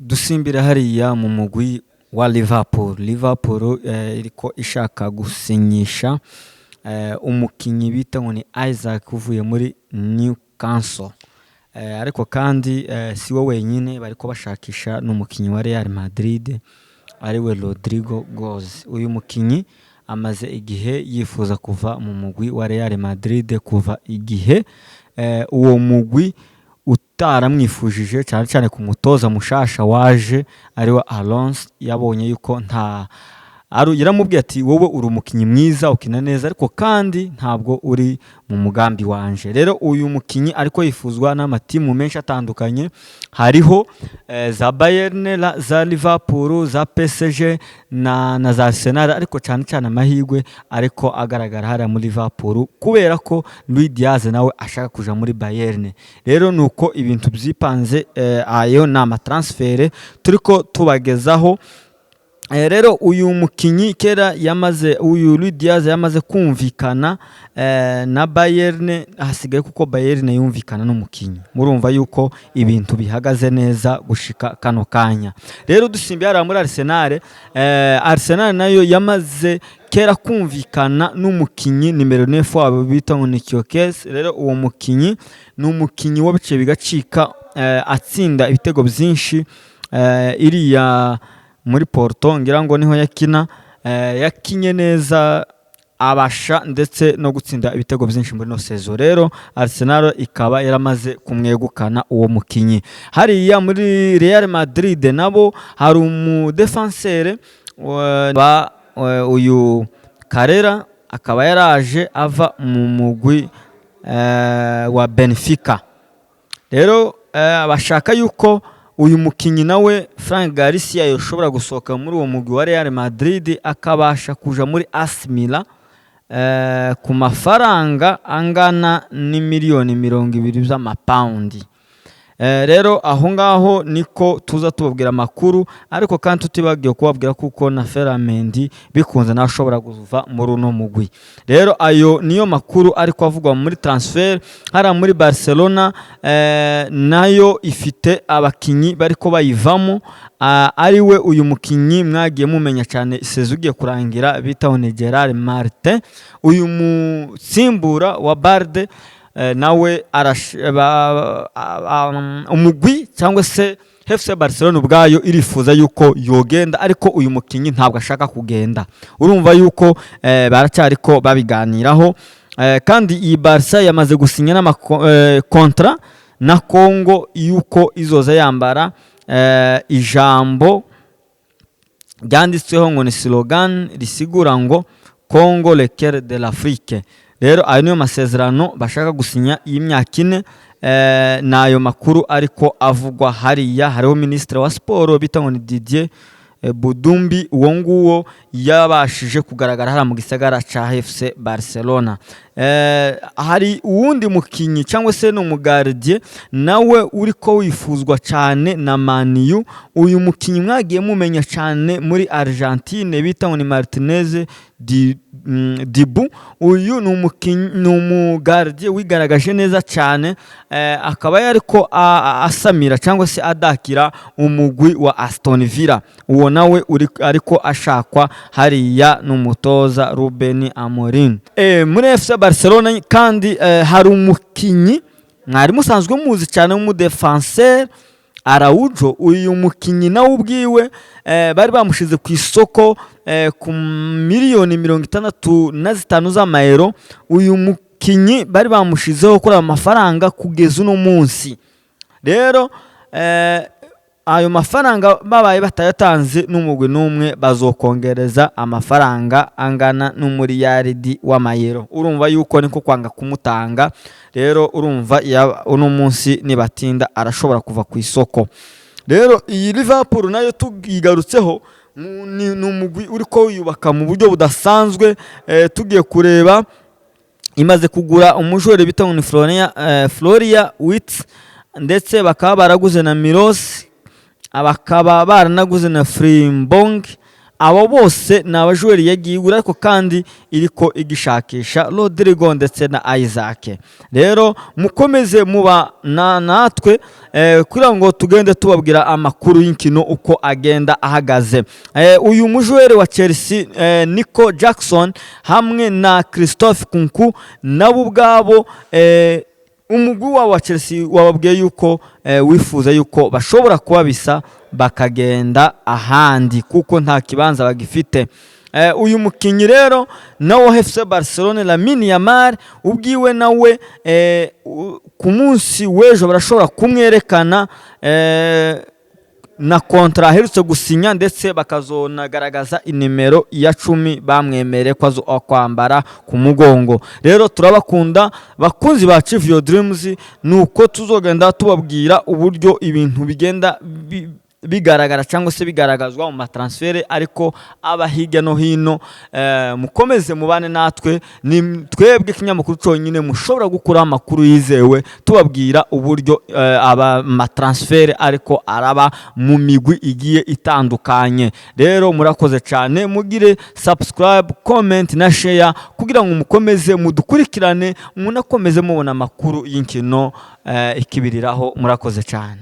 Dusimbira hariya mu mugwi wa Liverpool. Liverpool iriko ishaka gusinyisha umukinyi bita ngo ni Isak uvuye muri Newcastle. Ariko kandi si we wenyine bariko bashakisha, n'umukinyi wa Real Madrid ariwe Rodrygo Goes. Uyu mukinyi amaze igihe yifuza kuva mu mugwi wa Real Madrid kuva igihe uwo mugwi utaramwifujije, cyane cyane ku mutoza mushasha waje ariwe Alonso. Yabonye yuko nta yaramubwiye ati: "Wowe uri umukinnyi mwiza, ukina neza, ariko kandi ntabwo uri mu mugambi wanje." Rero uyu mukinnyi ariko yifuzwa n'amatimu menshi atandukanye, hariho za Bayern, za Liverpool, za PSG na za Arsenal, ariko cyane cyane amahirwe ariko agaragara hariya muri Liverpool kubera ko Luis Diaz nawe ashaka kuja muri Bayern. Rero nuko ibintu byipanze, ayo ni amatransfert turiko tubagezaho. Rero uyu mukinyi kera yamaze, uyu Luis Diaz yamaze kumvikana na Bayern, hasigaye kuko Bayern yumvikana n'umukinyi. Murumva yuko ibintu bihagaze neza gushika kano kanya. Rero dusimbiye hariya muri Arsenal, Arsenal nayo yamaze kera kumvikana n'umukinyi nimero 9 wabo bita ngo ni Gyökeres. Rero uwo mukinyi ni umukinyi wabiciye bigacika, atsinda ibitego byinshi iriya muri Porto, ngira ngo niho yakina, yakinye neza, abasha ndetse no gutsinda ibitego byinshi muri no saison. Rero Arsenal ikaba yaramaze kumwegukana uwo mukinyi. Hariya muri Real Madrid nabo hari umudefenseur ba uyu Carrera, akaba yaraje ava mu mugwi wa Benfica. Rero bashaka yuko uyu mukinnyi nawe Fran Garcia yoshobora gusohoka muri uwo mugwi wa Real Madrid, akabasha kuja muri AC Milan ku mafaranga angana n'imiliyoni 20 z'amapawundi. Rero aho ngaho niko tuza tubabwira amakuru, ariko kandi tutibagiwe kubabwira kuko na Ferland Mendy bikunze nawe ashobora kuva muri uno mugwi. Rero ayo niyo makuru ariko avugwa muri transfer. Hariya muri Barcelona nayo ifite abakinyi bariko bayivamo, ariwe uyu mukinyi mwagiye mumenya cyane saison ugiye kurangira bita ni Gerard Martin, uyu musimbura wa Balde, nawe umugwi cyangwa se FC Barcelona ubwayo irifuza yuko yogenda, ariko uyu mukinyi ntabwo ashaka kugenda. Urumva yuko baracyariko babiganiraho. Kandi iyi Barca yamaze gusinya n'amakontra na Congo yuko izoza yambara ijambo ryanditsweho ngo ni slogan risigura ngo "Congo, le cœur de l'Afrique". Rero ayo niyo masezerano bashaka gusinya y'imyaka 4. Ni ayo makuru ariko avugwa hariya. Hariho minisitiri wa siporo bita ngo ni Didier Budimbu, uwo nguwo yabashije kugaragara hariya mu gisagara ca FC Barcelona. Hari uwundi mukinyi cyangwa se ni umugardien nawe uriko wifuzwa cyane na Man U. Uyu mukinyi mwagiye mumenya cyane muri Argentine bita ngo ni Martinez Dibu. Uyu ni umukinyi, ni umugardien wigaragaje neza cyane, akaba yariko asamira cyangwa se adakira umugwi wa Aston Villa. Uwo nawe uri ariko ashakwa hariya n'umutoza Ruben Amorim. Muri FC Barcelona kandi hari umukinyi mwari musanzwe muzi cyane w'umudefenseur Araujo. Uyu mukinyi nawe ubwiwe bari bamushize ku isoko ku miliyoni 65 z'amayero. Uyu mukinyi bari bamushizeho kuri ayo mafaranga kugeza uno munsi. Rero ayo mafaranga babaye batayatanze n'umugwi n'umwe, bazokongereza amafaranga angana n'umuriyaridi w'amayero. Urumva yuko niko kwanga kumutanga. Rero urumva uno munsi nibatinda arashobora kuva ku isoko. Rero iyi Liverpool nayo tuyigarutseho, ni umugwi uriko wiyubaka mu buryo budasanzwe. Tugiye kureba, imaze kugura umujore bita ngo ni Florian Wirtz, ndetse bakaba baraguze na Milos, bakaba baranaguze na Frimpong. Abo bose ni abajoueur yagiye igura, ariko kandi iriko igishakisha Rodrigo ndetse na Isak. Rero mukomeze muba na natwe kugira ngo tugende tubabwira amakuru y'inkino uko agenda ahagaze. Uyu mujoueur wa Chelsea, Nico Jackson, hamwe na Christophe Nkunku, nabo ubwabo umugwi wabo wa Chelsea wababwiye yuko wifuza yuko bashobora kubabisa bakagenda ahandi kuko nta kibanza bagifite. Uyu mukinnyi rero nawo FC Barcelone, Lamine Yamal, ubwiwe nawe ku munsi w'ejo barashobora kumwerekana na contrat aherutse gusinya, ndetse bakazonagaragaza inimero ya 10 bamwemereye ko azo kwambara ku mugongo. Rero turabakunda, bakunzi ba Achieve Your Dreams. Nuko tuzogenda tubabwira uburyo ibintu bigenda bigaragara cyangwa se bigaragazwa mu matransfert, ariko aba hirya no hino. Mukomeze mubane natwe. Ni twebwe ikinyamakuru cyonyine mushobora gukuraho amakuru yizewe, tubabwira uburyo aba matransfert ariko araba mu migwi igiye itandukanye. Rero murakoze cyane, mugire subscribe, comment na share kugira ngo mukomeze mudukurikirane, munakomeze mubona amakuru y'inkino ikibiriraho. Murakoze cyane.